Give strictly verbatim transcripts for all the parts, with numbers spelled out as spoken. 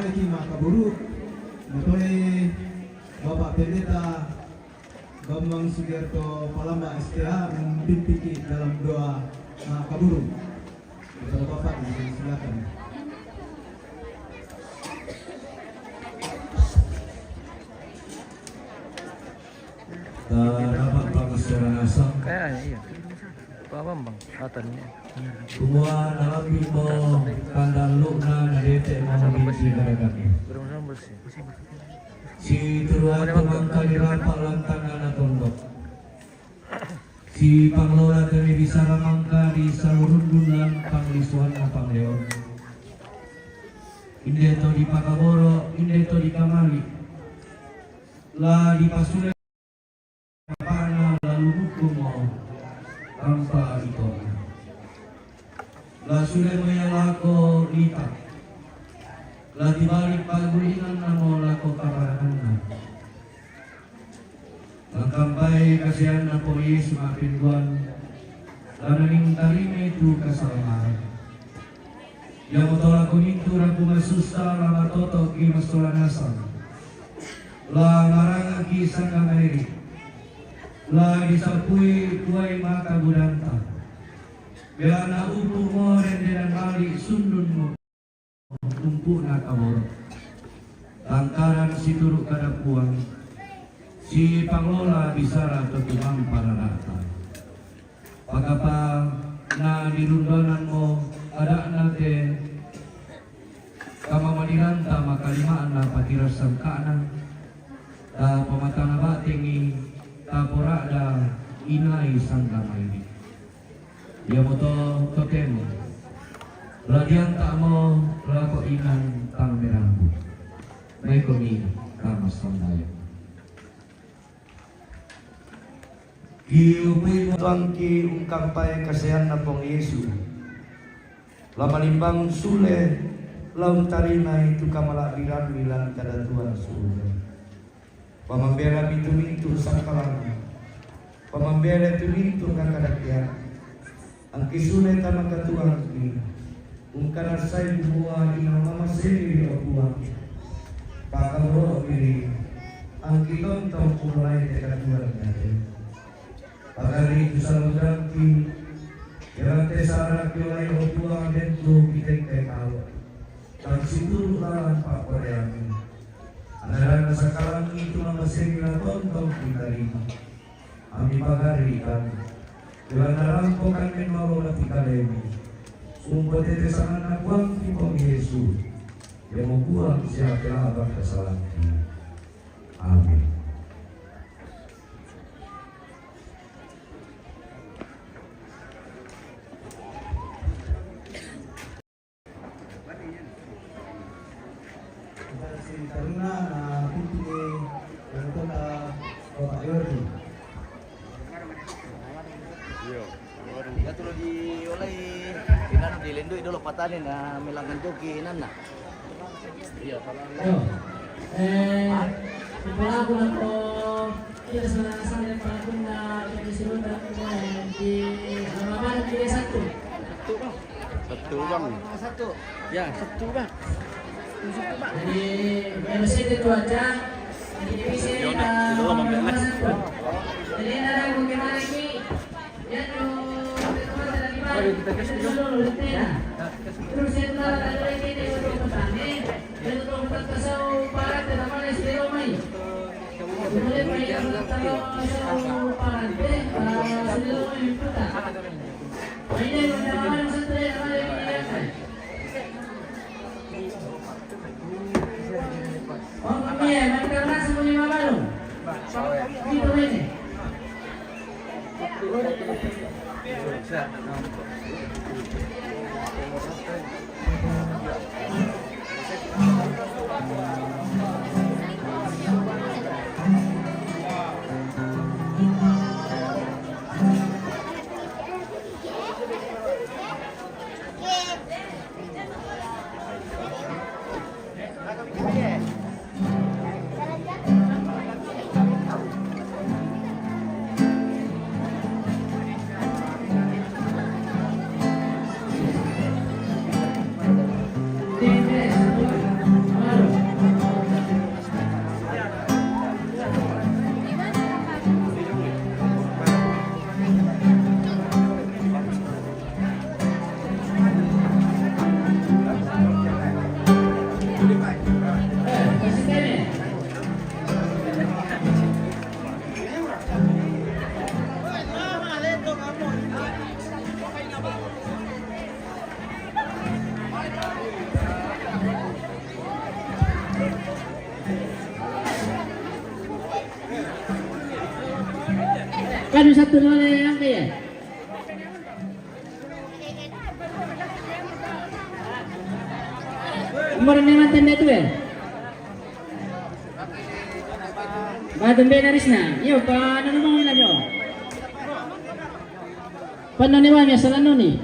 Ki makaburu, matoe Bapak Pendeta Bambang Sugiarto Palamba S T A mempimpin ki dalam doa makaburu. Kepada Bapak, silakan. Tanapak pangasaran asam. Kayaknya iya. Pak Bambang, katanya. Kumua nalambing mo kandang lukna nadete mo mimpi kadagami. Belum sama bersih. Si turuan tumangka di rapak lantang na tondok. Si Panglola tene bisara mangka di salurundun lan panglisuanna pangleon. Inde to dipakaboro, inde to dikamali. La dipasule kapana lalu hukum mo rampa itona. La sule mo ia lako lita. La tibalik pagulinganna mo lako kaparanganna. Langkampai kasianna Puang Yesu ma'pinduan, la naning tarimai tu kasalamaran. Iamoto lako mintu rapu masussa la matoto'ki massola nasang. La marangaki sangga mairi. La disappui tuai mata budanta. Belanna upu mo rendenan mali sundun mo tumpu'na kaboro. Lantaran situru' kada Puang, si Panglola bisara to tumampa rara'ta. Pakapa na dirundananmo ada'na te kamamaniranta makalima'na patiras sangka'na, ta pamatana batengi, ta pora'da inai sangga mairi. Iamoto totemo, la dianta'mo lako inang tang merambu. Maikomi tama sambayang. Kiupui tuangki ungkampai kasaeanna Puang Yesu. La malimbang sule, la untarimai tu kamala'birammi lan kadatuan sule. Pamamberami tu mintu sangkalangi, pamambere tu mintu kakadakean, angki sule tama katuangki, ungkanassai kumua inang mamasei ri Puang. Pakaboro'mi ri, angki tontong kumulai te katuang nate. Pagari tu saludangki, irante sara kiolai o Puang dentu kitengkai kau. Tang situru' lalan pa'poraiammi. Annaranna sakalangi tu mamasei la tontong kitarima. Ammi pagari kami. Belanna rampokan mennolo mati kalemi. Umpotete sanganna Puangki Puang Yesu. Iamo Puang sia pelabang kasalangki. Amin. Taruna na pimpin ni Anggota Bapak Yordi. Iya. Iya, tu diolai, inanu dilendui dolo patani na melangkan joki inanna. Iya, kalau Yo. Eh, pelaku lako kita sana-sana pelakunna kita suruh di Alabama di satu. Satu, Bang. Satu. Ya, satu, Bang. Jadi, M C itu cuaca. Jadi, bisa kita ngomong satu. Jadi, ada mungkin lagi. Terus, Satu nama yang kaya. Umur ni mantan dia tu eh. Ba tembe na Risna. Yo pa na mo na yo. Pa na ni wa mi sa la no ni.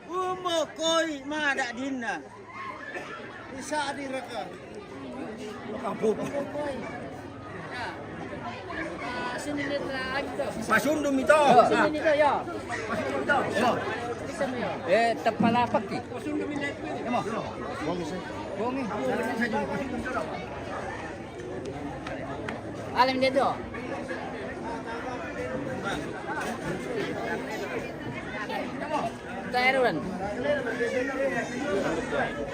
Umo koi ma da dinna. Isa di raka. Abu. Pasundum ito. Yo, sundum ito, yo. Pasundum ito. Yo. Eh, tapalapak, eh. Alam dito. Tayo rin.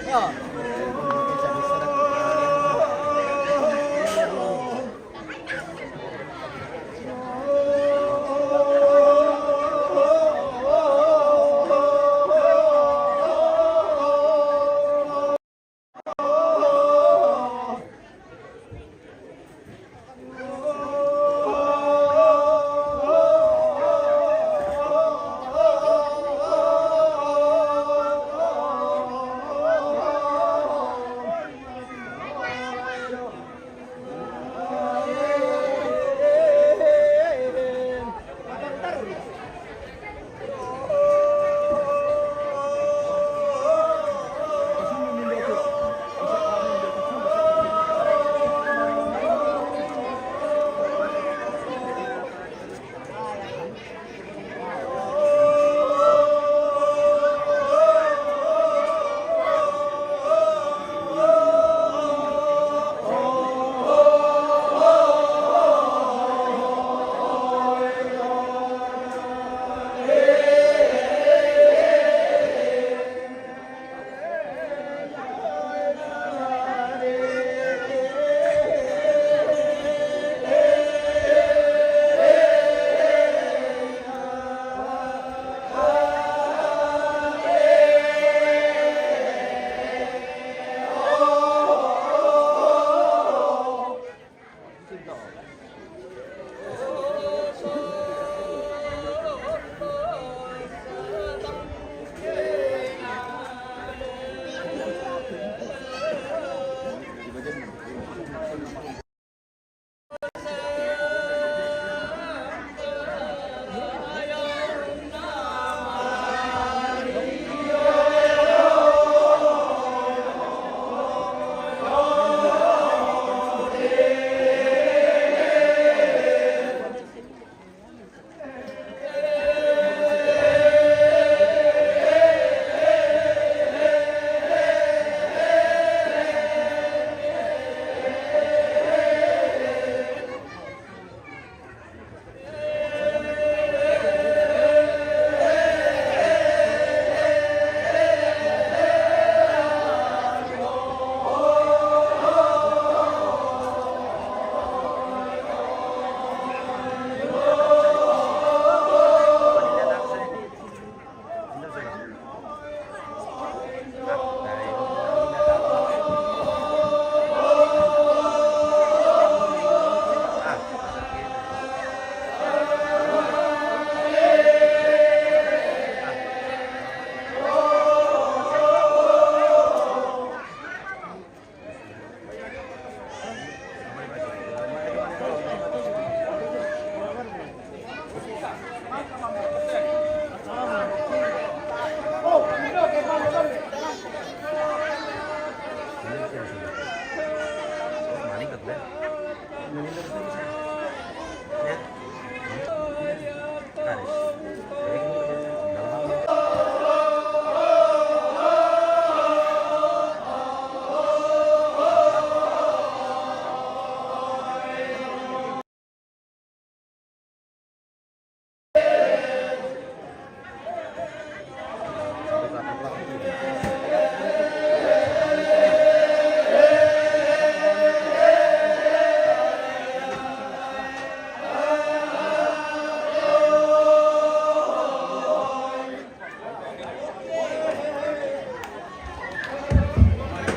Yo.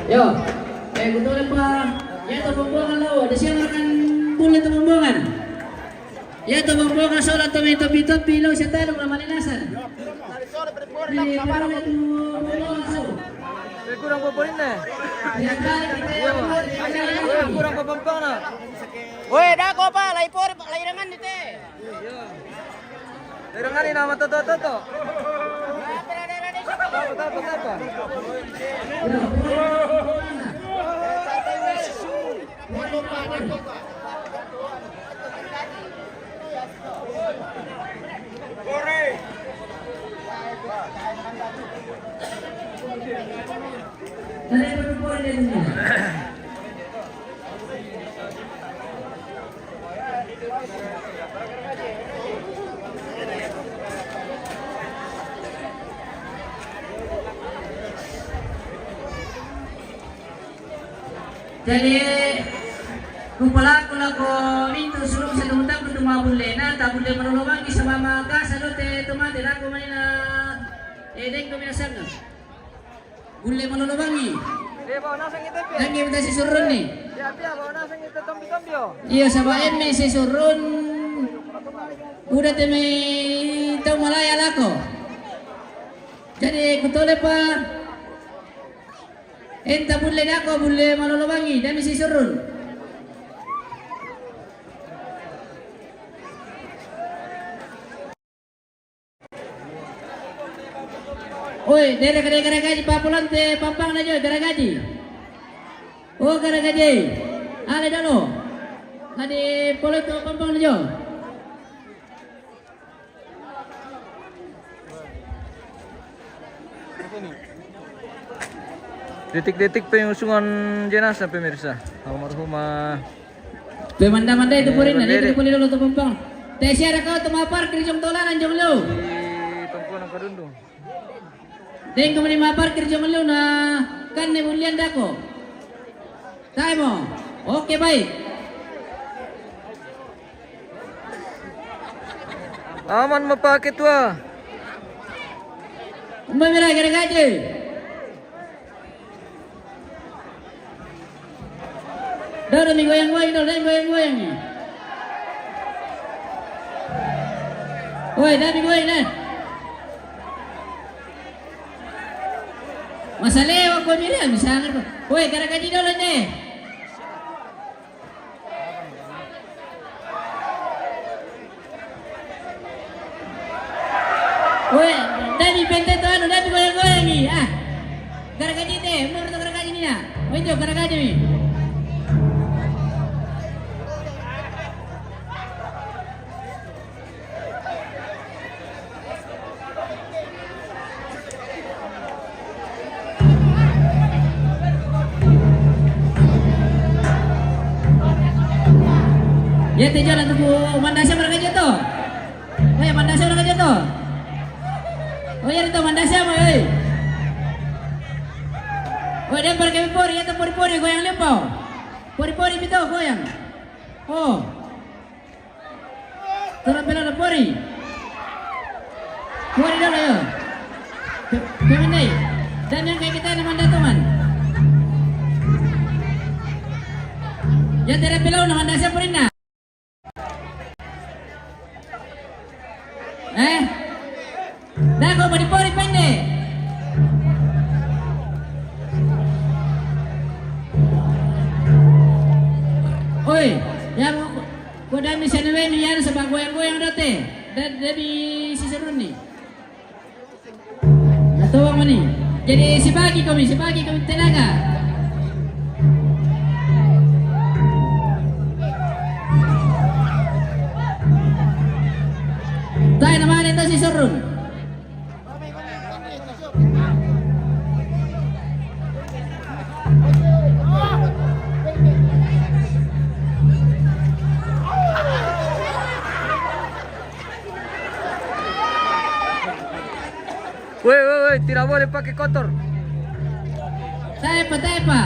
Yo, eh, kebetulan pa, ya, to pembuangan lao. Ada siapa rekan bola to pembuangan? Ya, to pembuangan soal to main topi-topi lao, saya tahu nama linasan. Ini, para itu, pembuangan lao. Saya kurang popoin na. Ya, tarik kita, yo. Yo, kurang popompong na. Woi, dako pa, lai pori, lai dengan dite. Terangani nama toto toto. Toto toto toto. Jadi, kupalaku lako mintu sulung sa tumutang kutu mabulle na, tabulle malolobangi sabama kasa dote tomate lako manina, eh, deng ko minasanga. Bulle malolobangi. Dia bawa nasang itu, Pi. Deng ko minta sisurun ni. Dia, Pi, bawa nasang itu tombi-tombi, oh. Iya, saba emme sisurun. Udah temi tau malaya lako. Jadi, kutole pa. Enta bulle dako, bulle malolobangi, dami sisurun. Oi, dere kere kere gaji papulante pampang na jo, gara gaji. Oh, gara gaji. Ale dolo. Nadi poloto pampang na jo. Detik-detik pengusungan jenazah, pemirsa, almarhumah. Pemanda-manda itu purin, dari itu boleh dulu tuh pompong. Tesi ada kau tuh mapar kerjong tolanan jong lu. Di Tongkonan Kadundung. Deng ko mani mapar kerjong lu na kan ne bulian dako. Taimo. Oke, baik. Aman mapake tua. Umba mira gara gaji. Dau dami goyang-goyang, dau dami goyang-goyang ni. Woi, dami goyang deh. Masalewa ko mira misalnya. Woi, gara gaji dolo ne. Woi, dadi pente to anu, dadi goyang-goyang ni. Ah. Gara gaji te, umur to gara gaji ni na. Woi, to gara gaji ni. Iya, te jalan tuku mandasa mereka aja to. Eh, mandasa mereka aja to. Oh, iya, to mandasa mo, eh. Oh, dia pergi pori, iya, to pori-pori, goyang lempau. Pori-pori pito, goyang. Oh. Tara pela na pori. Pori dolo yo. Pe-, pemendai. Dan yang kayak kita na manda toman. Ya tara pela na manda siapa rinda? Eh? Dako mani pori pende. Oi, yang ko dami sanuweni yang saba goyang-goyang dote. Da-, dami siseruni. Natoa mani. Jadi sibagi kami, sibagi kami tenaga. Tai namanya itu siserun. Woi, woi, woi, tidak boleh pakai kotor. Tepa, tepa.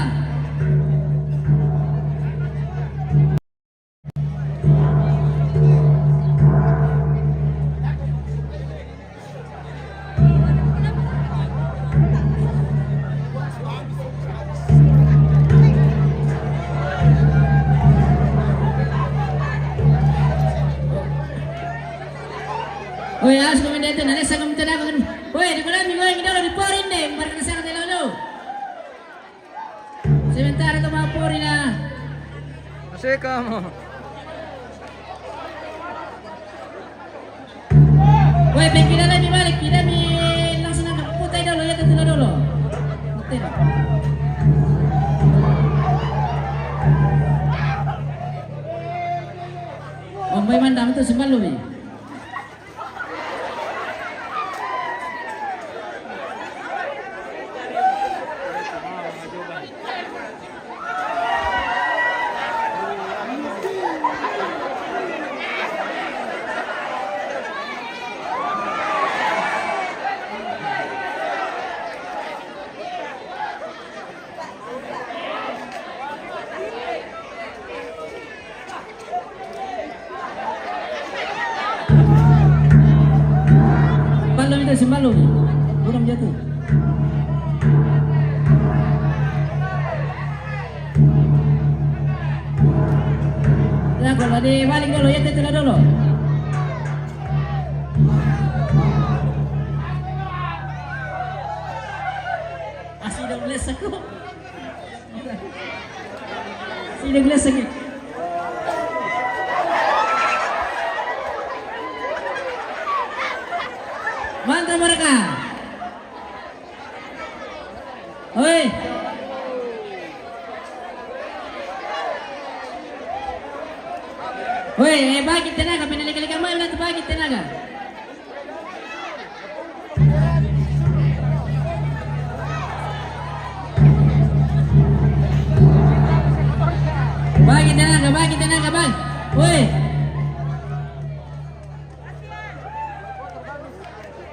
Oi, asu kami dete, nalesa kami tadako kan. Oi, di kolam minggu ini dolo di porin deh, barang sana telo lo. Sementara tu mau pori na. Masih kamu. Woi, pe kira na mi balik, kira mi langsung na putai dolo, ya, tetila dolo. Putai dolo. Wong boy mandam tu sembal lu, mi. Lalu, orang jatuh. Ya, kalau dia balik dulu, ya, tetap dulu. Masih dong, les aku. Sino glass lagi? Mantap mereka. Oi. Oi, eh, bagi tenaga, pinalik-alik kamu, nanti bagi tenaga. Bagi tenaga, bagi tenaga, bagi. Woi.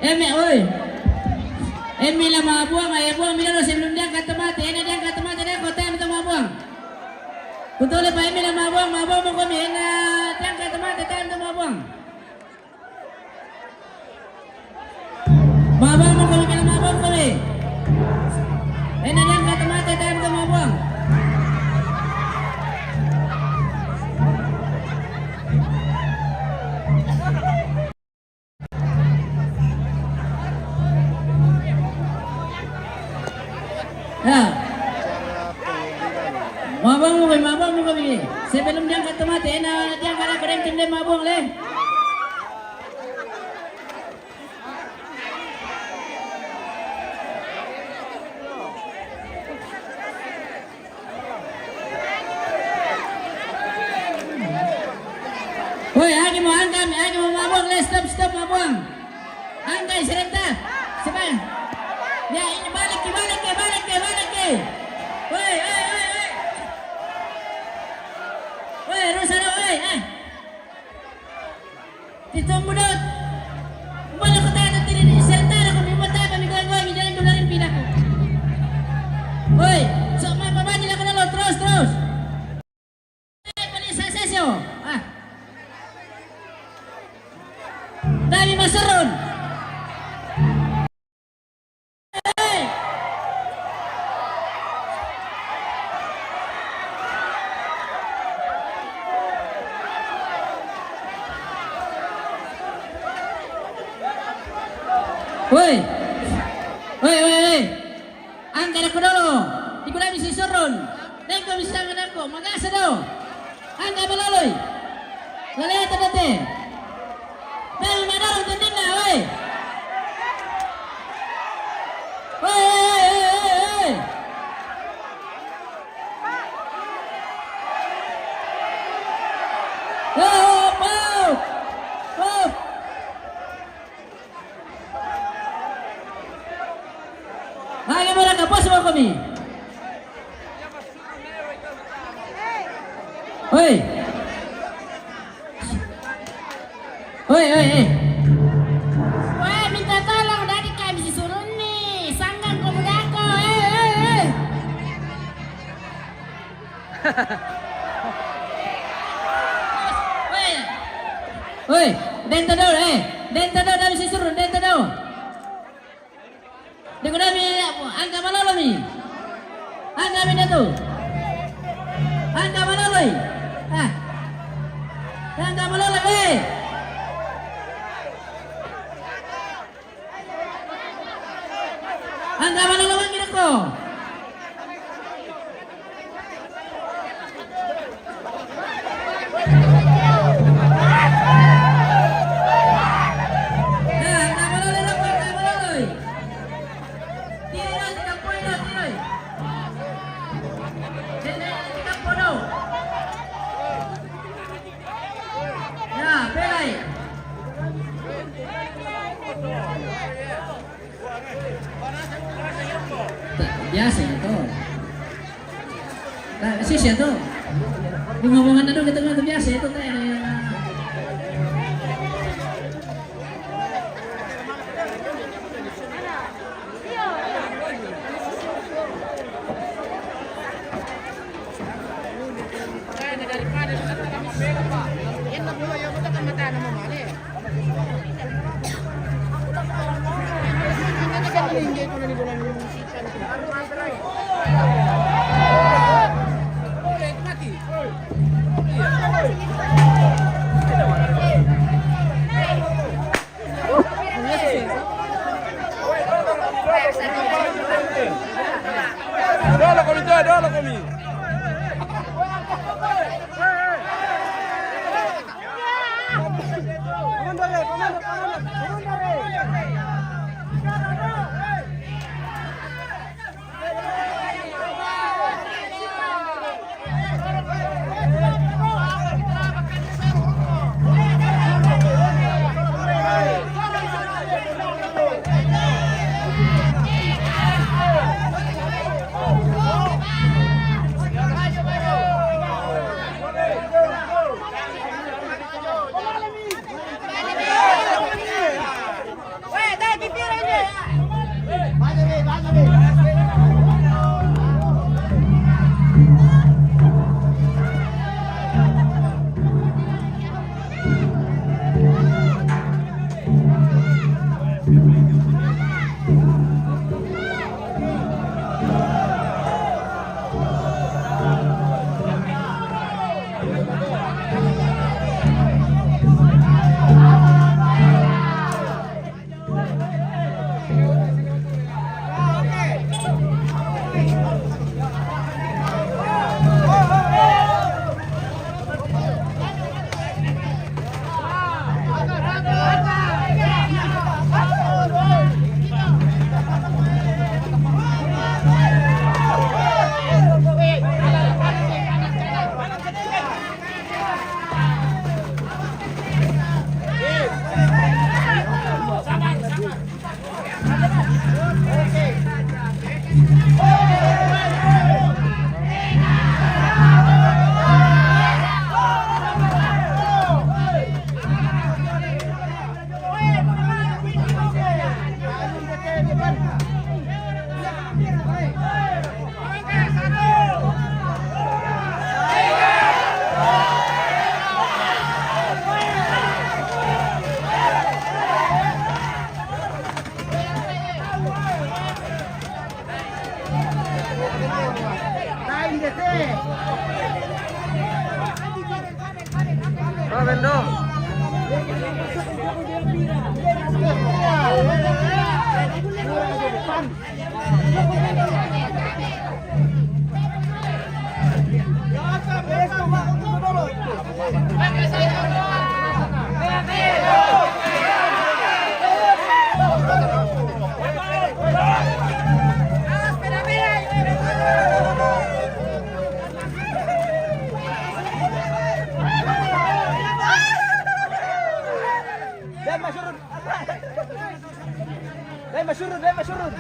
Eme, woi. Eme la mabuang, ayo buang mi dolo sebelum diangkat tomate. Ena diangkat tomate, ena kota yang minta mabuang. Kutole pa eme la mabuang, mabuang mo komi. Ena diangkat tomate, tayo minta mabuang. Mabang mo kami, kailan mabang kami? Eh, na diyan ka tomate, tayo ka mabang. Ya. Mabang mo kami, mabang mo kami. Sebelum diyan ka tomate, eh, na diyan ka na kudem tinde mabang le. Woi, agi mo, angka mi, agi mo mabuang le, stop, stop mabuang. Angka serenta. Siapa? Ya, ini balik ke, balik ke, balik ke, balik ke. Woi, woi, woi, woi. Woi, rusa lo, woi, eh. Titumbu dot. Bala ko tayo tiri ni sentara ko mi mata ko mi goy goy mi jalan dularin pida ko. Woi, so ma pabati la ko na lo, terus, terus. Eh, pali sa sesyo. Ah. Dami masurun. Woi. Woi, woi, woi. Angka dako dolo. Di ko dami sisurun. Dai ko bisa ngadako. Magasa do. Angka maloloi. Laleta date. Dai madorong tendinna, woi. Woi, woi, woi, woi, woi. Woi, woi, woi. Woi. Lagi mo na kapos mo kami. Hoi. Hoi, hoi, hoi. Weh, minta tolong dari kami si Surun nih. Sanggang ko mudako. Eh, eh, eh. Woi. Woi, denta do, eh. Denta do dari si Surun, denta do. Deko dami, angka malolo mi. Angka mi datu. Angka malolo i. Ah. Angka malolo, eh. Angka malolo wangi deko. Biasa itu. Nah, sih, sih, tuh. Bunga-bunga itu kita nggak biasa itu teh. Daripada kita mau bela, Pak. Enak juga ya, kita kan mata nama mana ya? Dolo komi, dolo komi. Dai, ma surut. Dai, ma surut, dai, ma surut.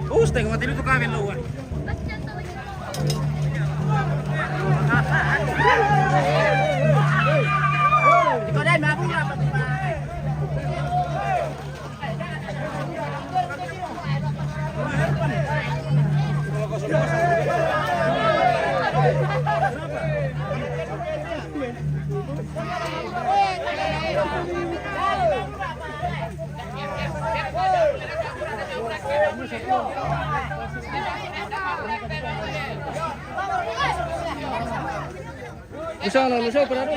Usta, como tiene tu cabello, güey. Lusau, no, lusau, pero no.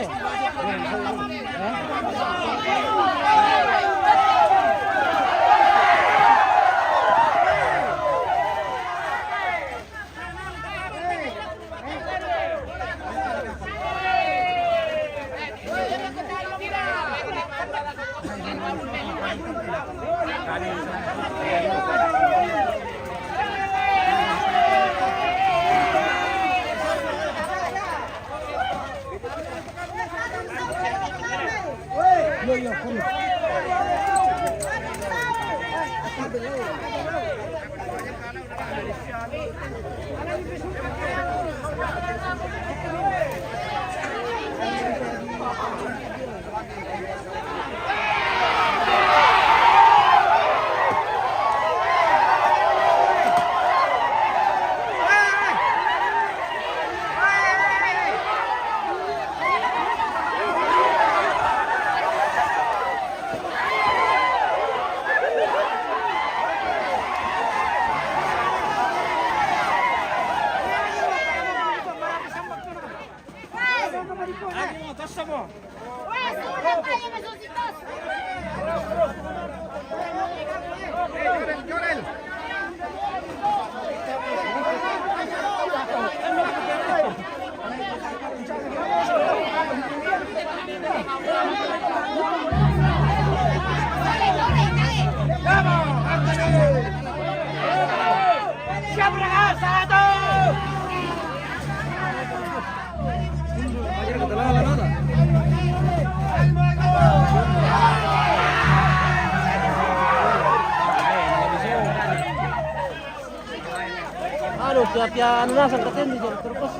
Pia, pia, anu, nasang katanya di jalur terus.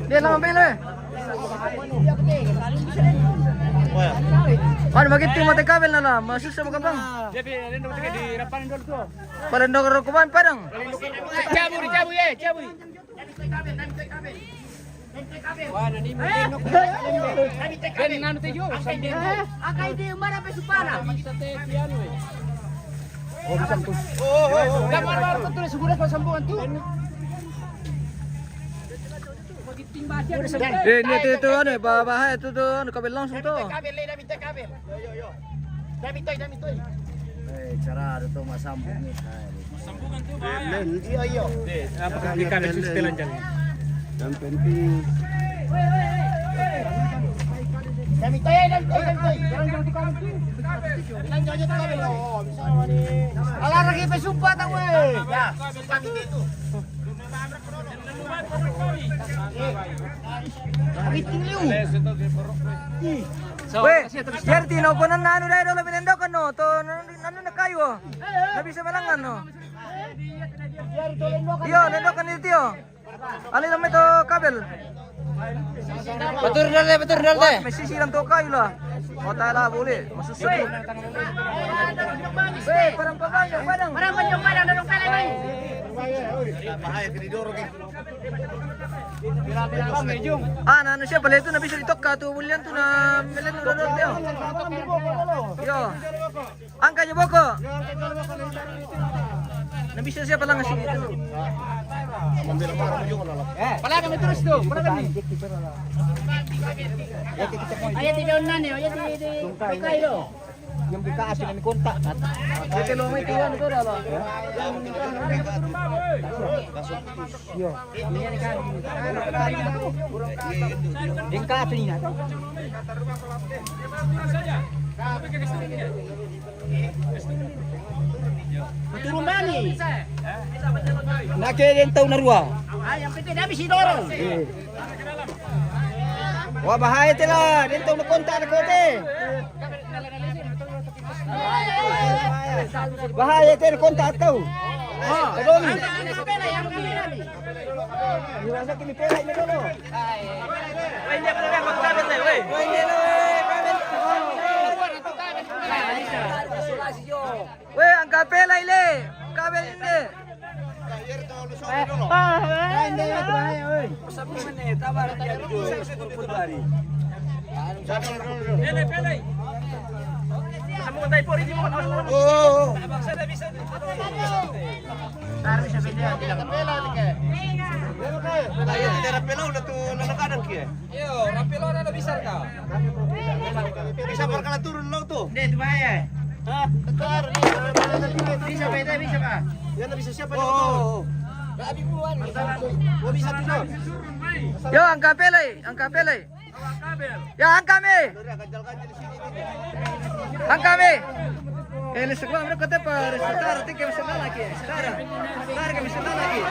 Dia lama bela. Kan begitu mata kabel nala, masuk sama kabang. Dia pi-, dia dong di rapan dulu tuh. Paling dong rokok padang. Cabut, cabut, ya, cabut. Gambar baru tuh sudah sambungan tuh. Eh, ini tuh, tuh, anu, bahaya tuh, tuh, anu, kabel langsung tuh. Kabel, kabel. Yo, yo, yo. Dami toy, dami toy. Eh, cara ada tuh masambung nih. Masambungan tuh bahaya. Iya, iya. Deh, apa kan di kabel itu setelan jalan? Yang penting. Dami toy, dami toy, dami toy. Jalan jauh tuh kabel tuh. Jalan jauh tuh kabel. Oh, bisa nih. Alah, lagi pesumpah tak, weh. Ya, sumpah itu. Weh, biar tino konan anu dai dolo minendokan no, to nanu na kayu. Na bisa malangan no. Iyo, nendokan itu yo. Ali namai to kabel. Betul dal deh, betul dal deh. Mesti silang to kayu lah. Kota lah boleh. Maksud saya. Weh, parang pabang, parang. Parang pabang, parang dorong kali main. Bahaya ke didorong, eh. Ah, na, anu siya pala ito, na bisa ditok ka, tu bulian tu na, melen tu na doon, yo. Yo. Angka niyo, boko. Na bisa siya pala nga si ito. Pala kami terus tu, pala kami. Ayan, di daon na niyo, ayan, di, di, di kayo. Yung di ka asin ang kontak. Ito lo may tuwan ko dalo. Yo. Yung ka asin na. Turun bani. Nake den tau narua. Ay, ang piti dami si Doro. Eh. Wah, bahaya te la, dentro na kontak na kote. Bahaya te na kontak tau. Ha. Kadoni. Iwasa kini pela ini dulu. Weh, angka pela ile. Kabel ile. Iyo, rapel lo na tu, na kadang kia. Iyo, rapel lo na bisa ka. Bisa marka la turun lo tu. Nde, tu bahaya. Ha? Bisa, bisa, bisa, Pak. Ya, na bisa siapa? Oh, oh, oh. Oh, bisa tu, no. Yo, angka pela, angka pela. Ya, angka me. Angka me. Eh, le sekolah mereka kata apa? Sekarang tinggal sekolah lagi. Sekarang. Sekarang kami sekolah lagi.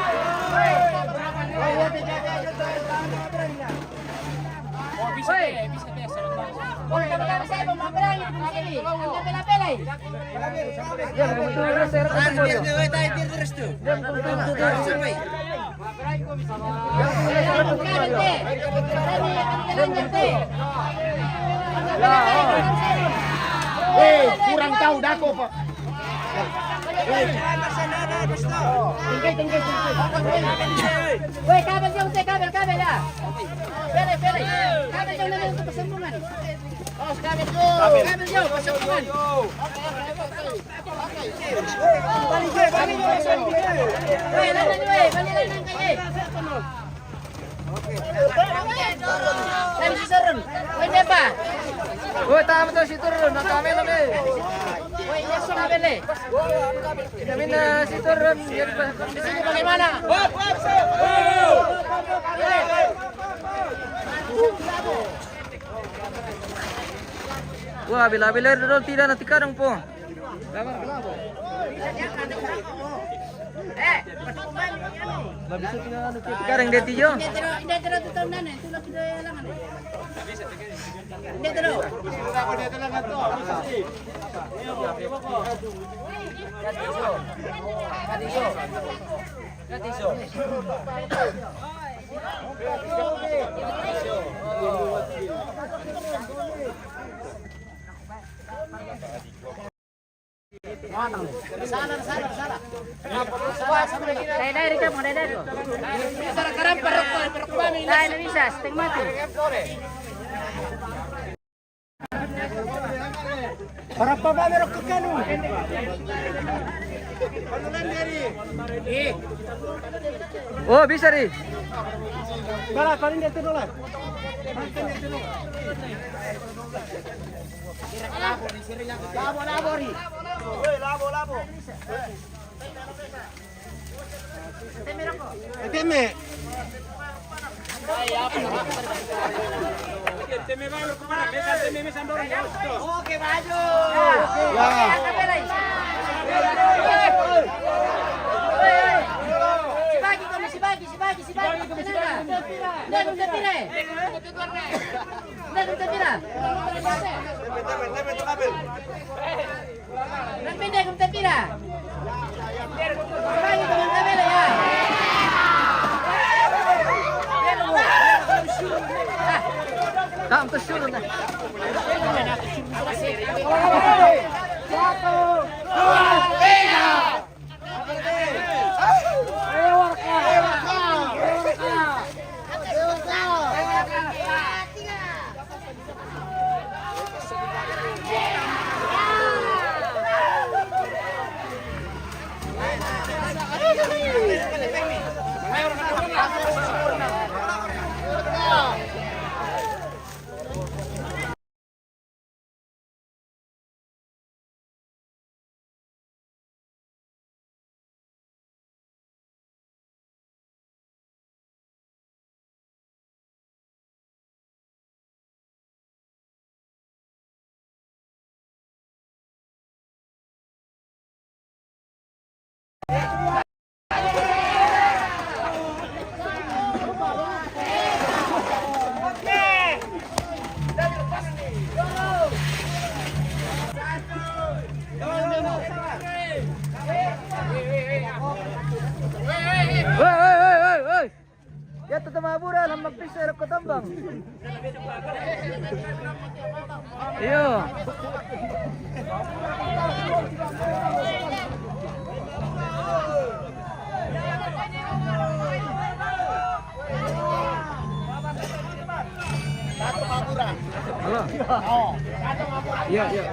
Eh, kurang tahu dako, Pak. Tengke, tengke, tengke. Weh, kabel jauh, teh, kabel, kabel, ya. Pele, pele. Kabel jauh, nanti untuk persembungan. Awas, kabel jauh. Kabel jauh, persembungan. Weh, lanan, weh, balik lanan, weh. Dari si Turun. Woi, Deba. Woi, tamu tu si Turun, nak kami lebih. Woi, iya, sudah beli. Kita minta si Turun, biar di sini bagaimana? Wah, bila-bila dulu tidak nanti kadang po. Sekarang dia tijo. Dai, dai, Rika, mau dai, dai, ko. Dai, na bisa, setengah mati. Para pa ba meron ko kanu? Oh, bisa, Ri. Para, paling dia tu dolar. Labo, labo, Ri. Labo, labo. Teme. Teme, vamos, para, mesa, teme, mesa, no, no, no. Oke, maju. Ya. Sibagi, kamu sibagi, sibagi, sibagi. Tenang. Tenang, tenang. Tenang, tenang. Teme, teme, teme, teme. Napinda kung tapira. Lagi ko ng tabela ya. Tam to sure na. Oi, oi, oi, oi, oi. Ya, tu tama bura, lam magpisa, ko tambang. Iyo. Halo. Iya, iya.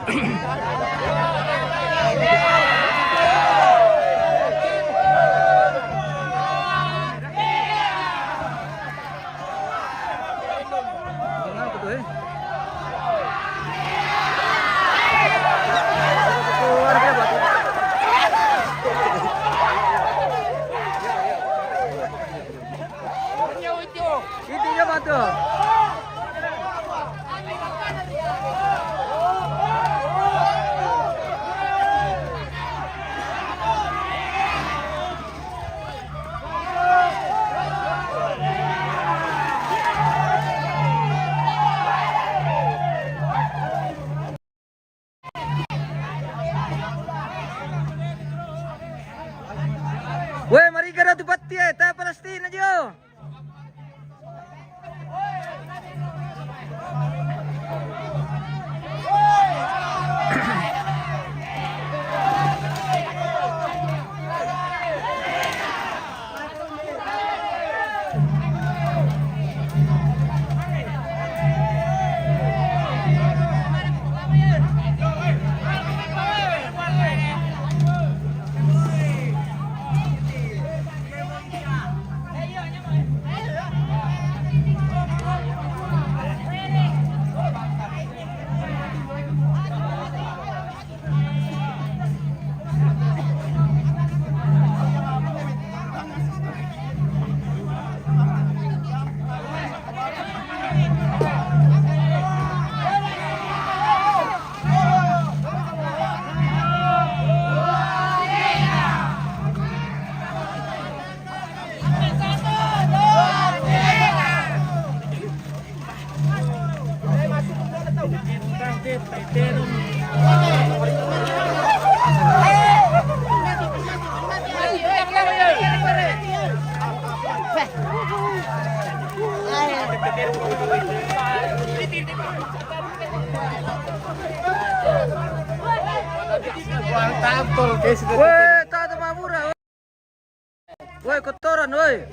Kenapa tuh, eh? Keluar dia, Batu. Itu dia, Batu. Weh, mari ka ratu pati, eh, ta Palestina jo. Woi, tata mamura. Woi, kotoran, woi.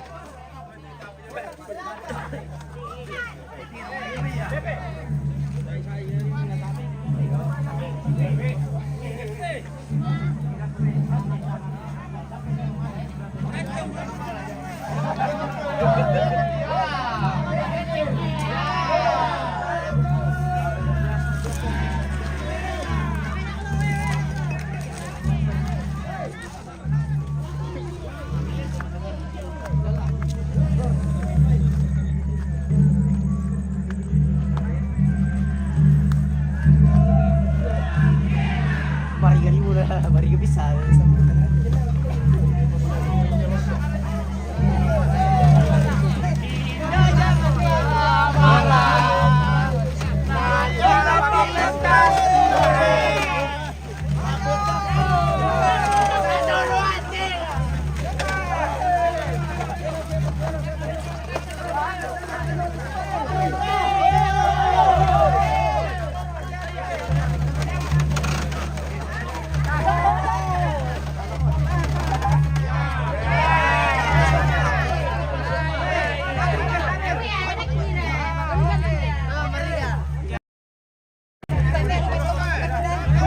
Bariga di mura, bariga bisa.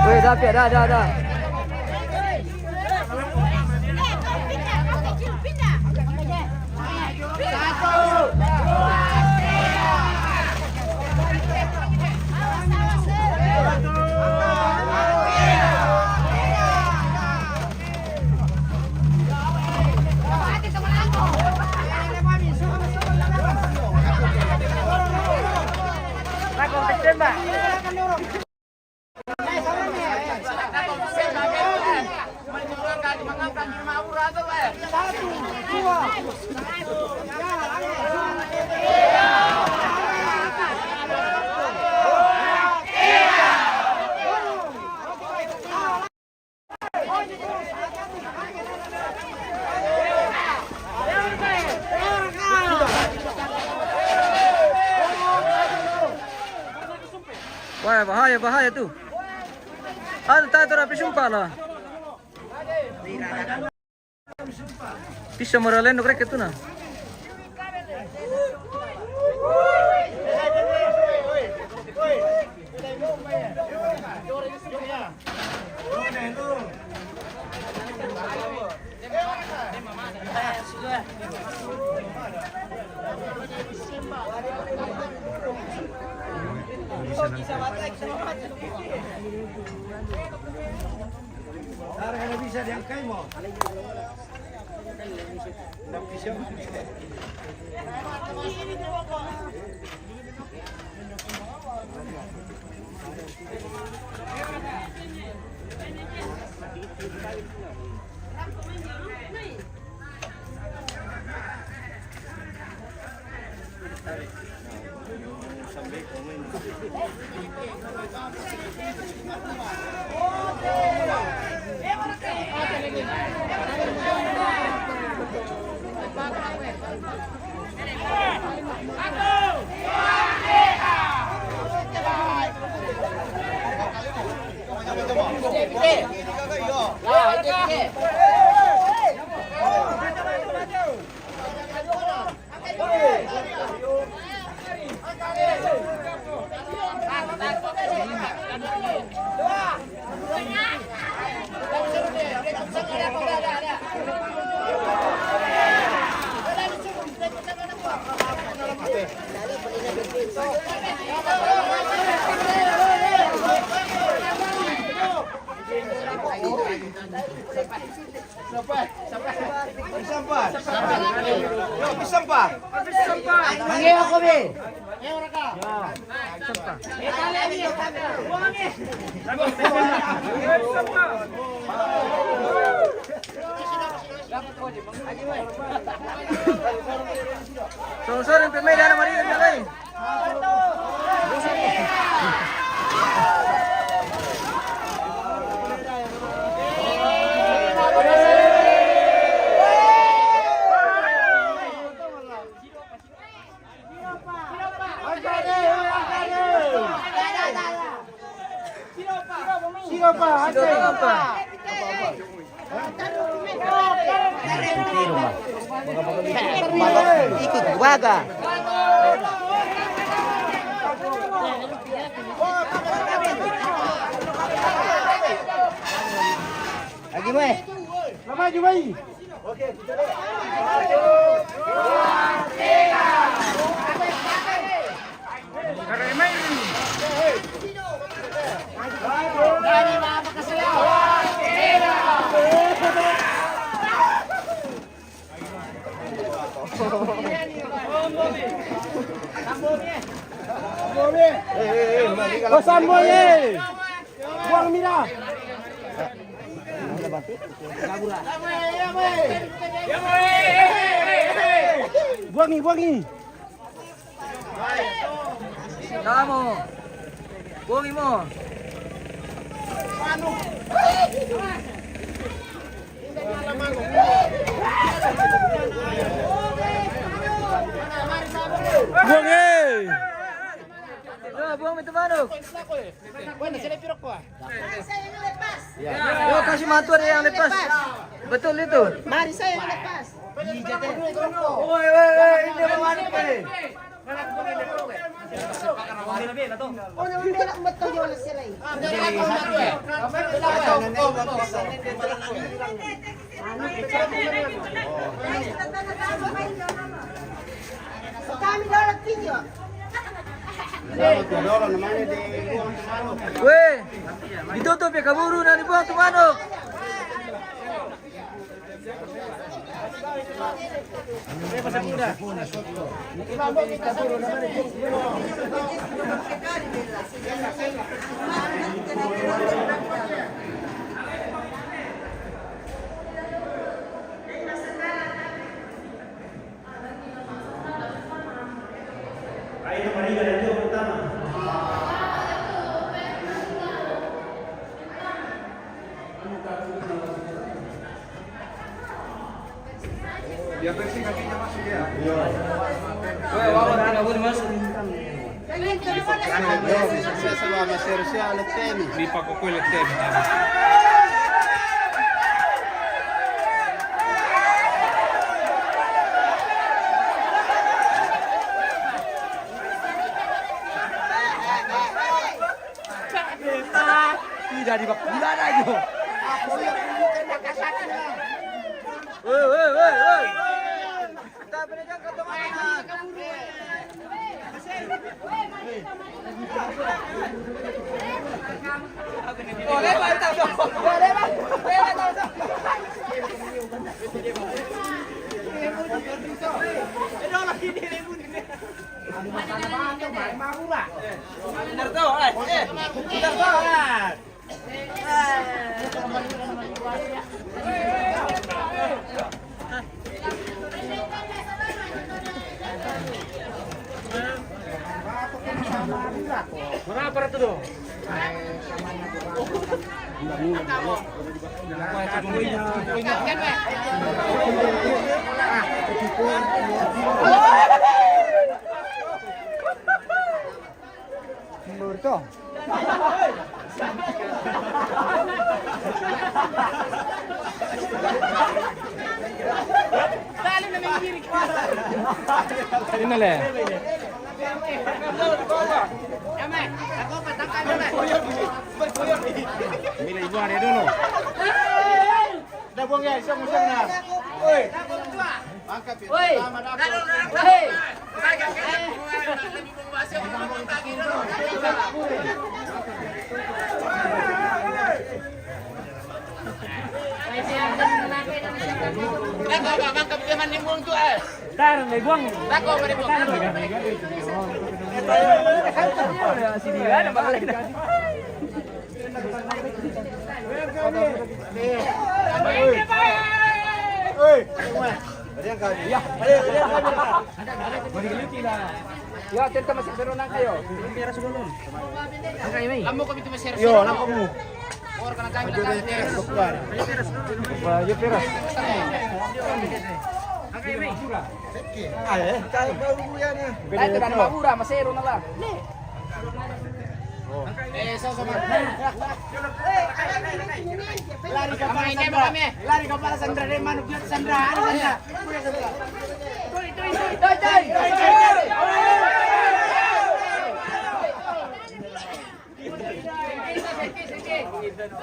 Weh, dah, Piak, dah, dah, dah. Wah, bahaya, bahaya tu. Ada tak tu rapi sumpah lah. Pisa moralen no kreke tu na. Harga na bisa diangkai mo. Sampai. Sampai. Sampai. Yo, sampai. Manggil aku, Bi. Sorry, sorry, pemain dah ada mari, dah, dah. Siropa, Siropa. Ikut baga. Lagi mai. Lama juga ini. Kosambo ye. Buang mira. Buangi, buangi. Kamu. Buangi mo. Buangi. Yo, buang itu manuk. Yo, kasih mantu ada yang lepas. Betul itu. Mari saya yang lepas. Woi, woi, woi, ini manuk nih. Weh, ditutup ya, kaburu dan dibuang tu manuk. Dia bersih kakinya masuk dia. Iya. Weh, Wawan tidak boleh masuk. Iya, bisa saya sama Mas Hersya alat temi. Di Pak Kokwe alat temi. Tidak di bakula lagi. Woi, woi, woi, woi. Kenapa itu dong? Menurut Ini le. Mira, ibu ada dulu. Dah buang ya, siap, siap, nah. Oi. Angkat, Pi. Oi. Pertama, dah. Hei. Tar, may buang. Tar, may buang. Sini, ada bakal ini. Ya, tenta masih seru nang kayo. Kamu kami itu masih seru. Yo, nang kamu. Orang kena kami nang kami. Yo, peras. Ay, eh, kau, kau, ya, ni. Ay, tidak ada mabura, masero na lang. Eh, so, so, Bang. Lari ka pala Sandra. Lari ka pala Sandra, deh, manuk dia Sandra. Ada Sandra. Tuli, tuli, tuli. Toi, toi.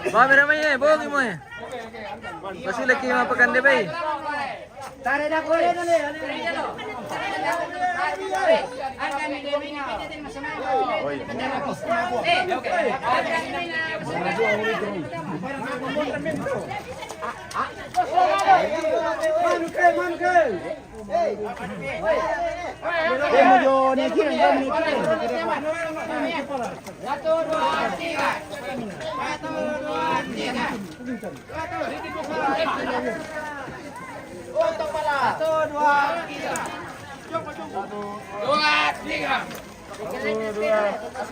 Ba, mira, mai, eh, bogi mo, eh. Pasi lagi mau pekan deh, bay. Satu, dua, tiga. Satu, dua, tiga. Satu, dua, tiga. Dua, tiga.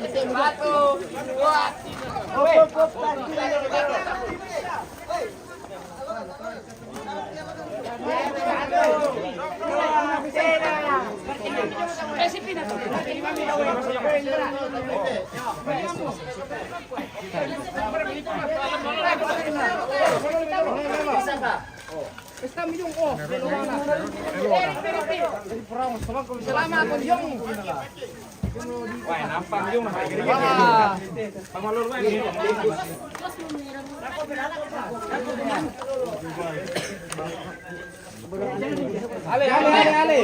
Satu, dua. Satu, dua, tiga. Wah, nampak yung. Ale, ale, ale, ale.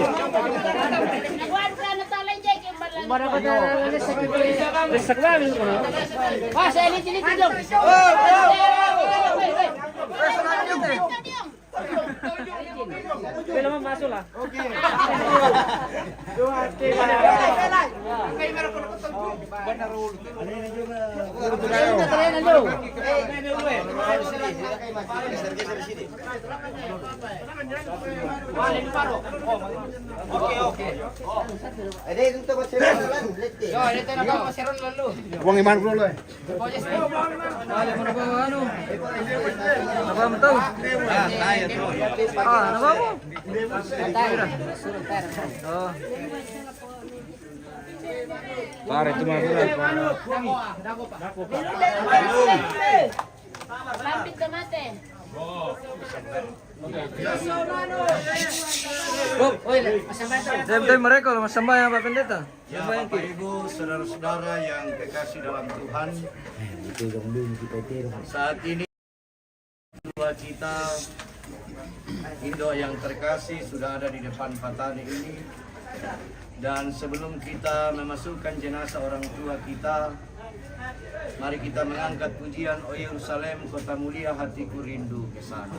Wah, saya lihat, lihat, lihat. Pwede naman maso la. Okay. Dua, tiga. Okay, okay. Yo, dito na ka, Sir Ron Lalo. Buang iman ko, Loy. Ano? Apa betul? Ah, tayo, bro. Ah, ano ba mo? Oh. Pare, tumama. Lapit ka, mate. Time, time, Mareko, masamba yang Pak Pendeta. Ya, Bapak Ibu, saudara-saudara yang kekasih dalam Tuhan, saat ini dua kita, Indo yang terkasih, sudah ada di depan patani ini. Dan sebelum kita memasukkan jenazah orang tua kita, mari kita mengangkat pujian, "Oh Yerusalem, kota mulia, hatiku rindu ke sana."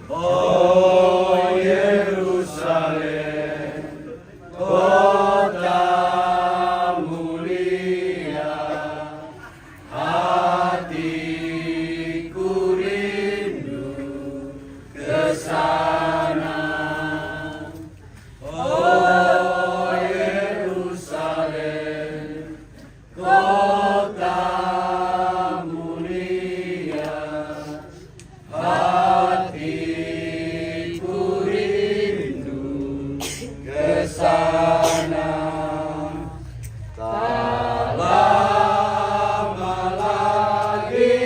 Oh Yerusalem, kota mulia, hatiku rindu ke sana. Oh Yerusalem, kota mulia, hatiku rindu ke sana. Tak lama lagi,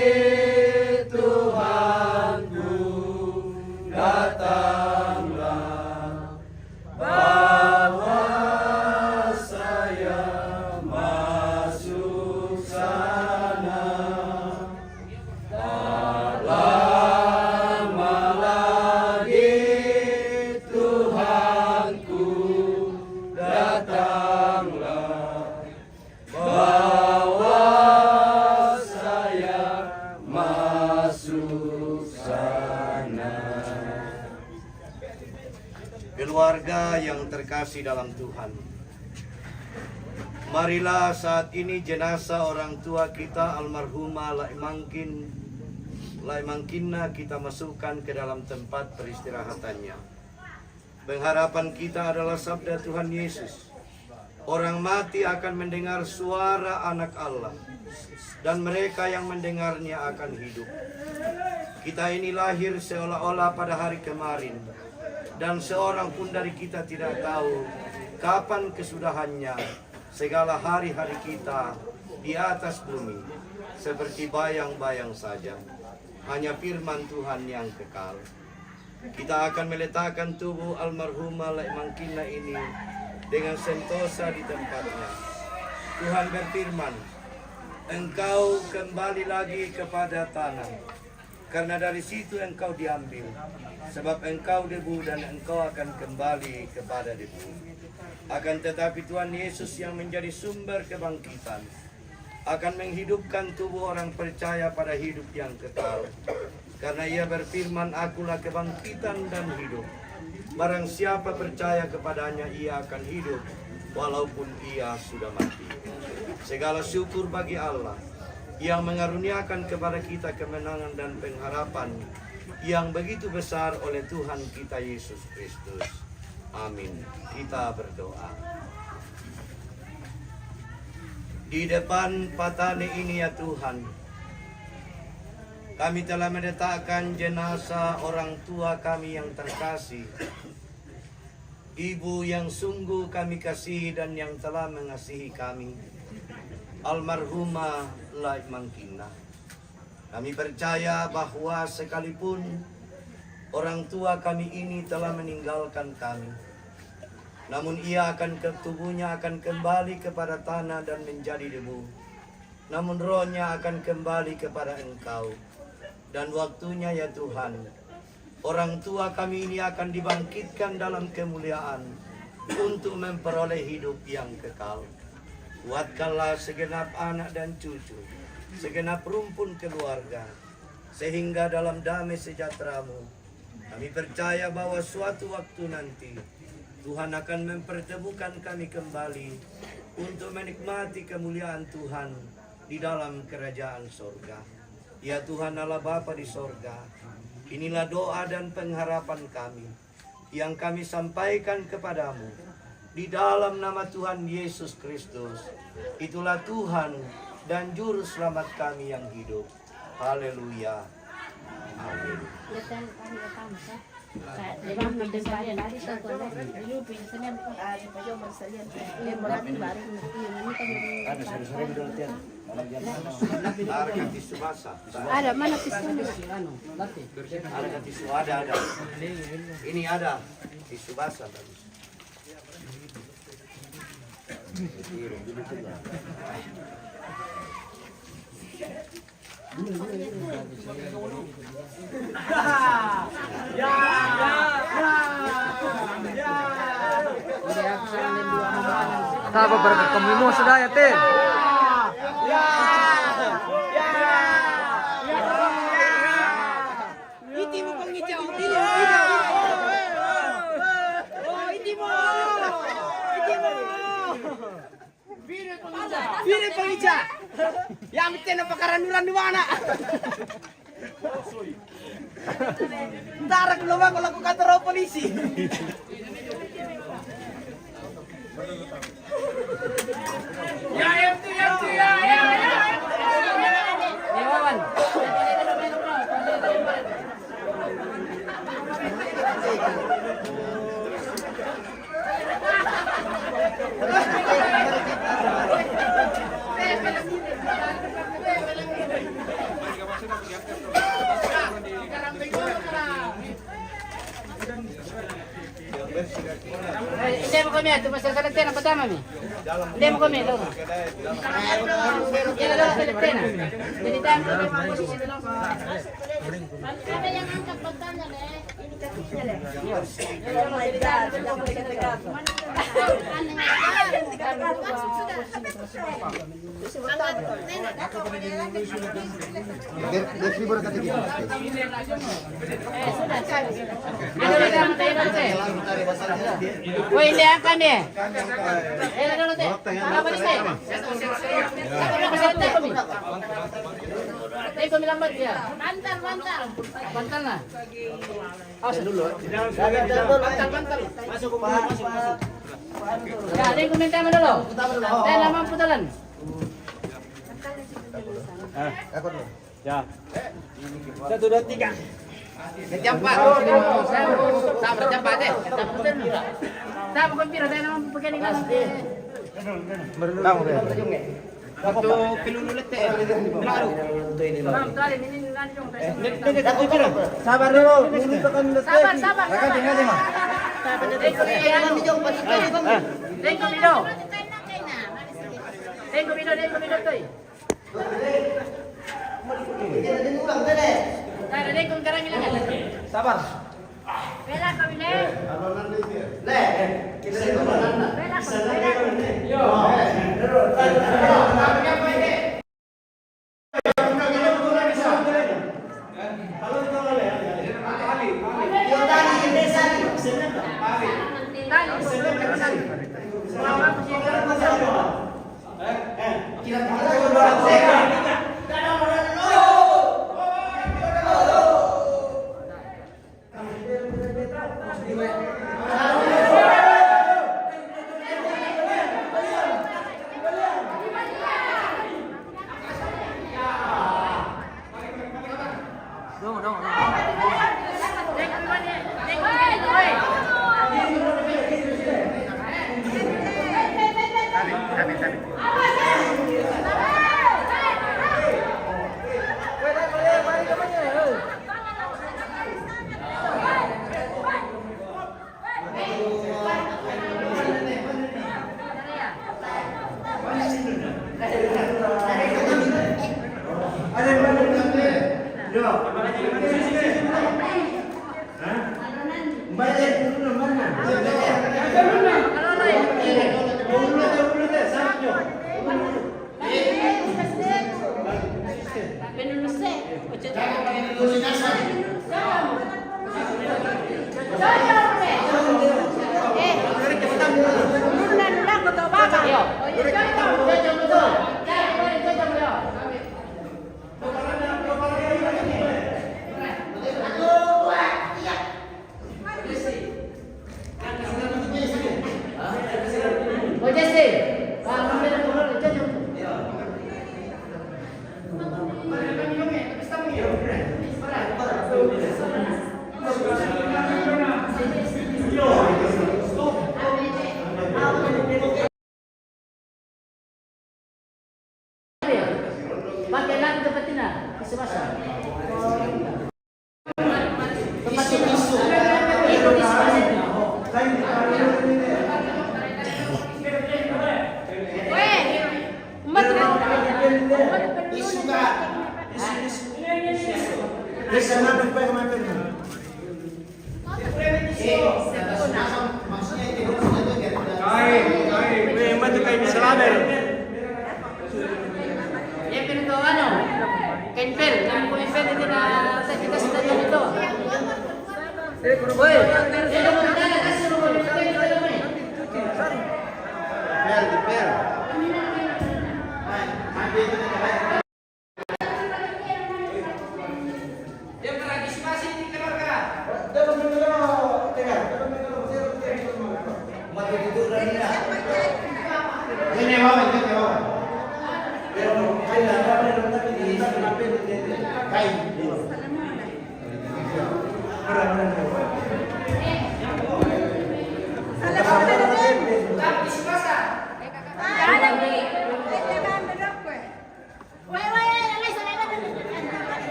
Tuhanku, datanglah, bawa saya masuk sana. Tak lama lagi, Tuhanku, datanglah, bawa saya masuk sana. Keluarga yang terkasih dalam Tuhan, marilah saat ini jenazah orang tua kita, almarhumah Laimangkin, Laimangkinna, kita masukkan ke dalam tempat peristirahatannya. Pengharapan kita adalah sabda Tuhan Yesus, "Orang mati akan mendengar suara Anak Allah, dan mereka yang mendengarnya akan hidup." Kita ini lahir seolah-olah pada hari kemarin, dan seorang pun dari kita tidak tahu kapan kesudahannya. Segala hari-hari kita di atas bumi, seperti bayang-bayang saja. Hanya firman Tuhan yang kekal. Kita akan meletakkan tubuh almarhumah Lek Mangkina ini dengan sentosa di tempatnya. Tuhan berfirman, "Engkau kembali lagi kepada tanah, karena dari situ engkau diambil, sebab engkau debu dan engkau akan kembali kepada debu." Akan tetapi Tuhan Yesus yang menjadi sumber kebangkitan akan menghidupkan tubuh orang percaya pada hidup yang kekal. Karena ia berfirman, "Akulah kebangkitan dan hidup. Barang siapa percaya kepadanya, ia akan hidup, walaupun ia sudah mati." Segala syukur bagi Allah yang mengaruniakan kepada kita kemenangan dan pengharapan yang begitu besar oleh Tuhan kita Yesus Kristus. Amin. Kita berdoa. Di depan patane ini, ya Tuhan, kami telah meletakkan jenazah orang tua kami yang terkasih, ibu yang sungguh kami kasihi dan yang telah mengasihi kami, almarhumah Lek Mangkina. Kami percaya bahwa sekalipun orang tua kami ini telah meninggalkan kami, namun ia akan ke-, tubuhnya akan kembali kepada tanah dan menjadi debu. Namun rohnya akan kembali kepada Engkau. Dan waktunya, ya Tuhan, orang tua kami ini akan dibangkitkan dalam kemuliaan untuk memperoleh hidup yang kekal. Kuatkanlah segenap anak dan cucu, segenap rumpun keluarga, sehingga dalam damai sejahtera-Mu, kami percaya bahwa suatu waktu nanti Tuhan akan mempertemukan kami kembali untuk menikmati kemuliaan Tuhan di dalam kerajaan sorga. Ya Tuhan Allah Bapa di sorga, inilah doa dan pengharapan kami yang kami sampaikan kepada-Mu di dalam nama Tuhan Yesus Kristus. Itulah Tuhan dan Juru Selamat kami yang hidup. Haleluya. Amin. Ada tisu basah? Ada, mana tisunya? Ada tisu, ada, ada. Ini ada tisu basah tadi. Taba berkat kamu semua sudah ya, Tin? Iti mo pangija, iti mo, iti mo. Oh, iti mo. Iti mo. Pire pangija? Pire pangija? Ya, mite na pakarandu-randu mana? Ntar aku lomba kalau aku kantor polisi. Ya, ya, ya, ya, ya. Hindi mo kami, ito pa sa salagtan ang patama mi. Hindi mo kami, ito. Yan ang salagtan. Salita mo kami, mga posisyon lang. Ano yung angkat pagtanya, eh? Uy, hindi ang kami. Ano, ano, te? Ano ba, te? Ano ba, te? Tayo, pamilambat niya. Bantal, bantal. Bantal na. Awas dulu. Bantal, bantal. Masuk, masuk, masuk. Ya, ada yang komentar dulu. Tayo naman putalan. Ah. Ya. Satu, dua, tiga. Berjampa. Tak berjampa deh. Tak bukan pira, tayo naman putalan. Tayo, tayo. Itu pilulu lete, eh, peluru. Sabar dulu, dulu tekan lete. Sabar, sabar, sabar. Dengko Mido. Dengko Mido, Dengko Mido, Toy. Sabar. Bela kau ini. Bela kau, bela.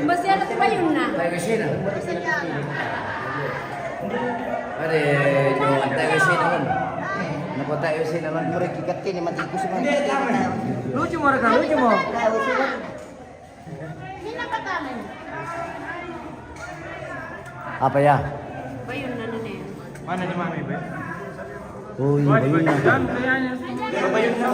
Masih ada tuh bayunna. Ada, jangan tak kasih dalam. Napa tak kasih dalam? Mereka kata ini mati kusuk. Lucu mereka, lucu mau. Apa ya? Bayunna nene. Mana di mana, Ibu? Oh, ini bayunna. Bayunna.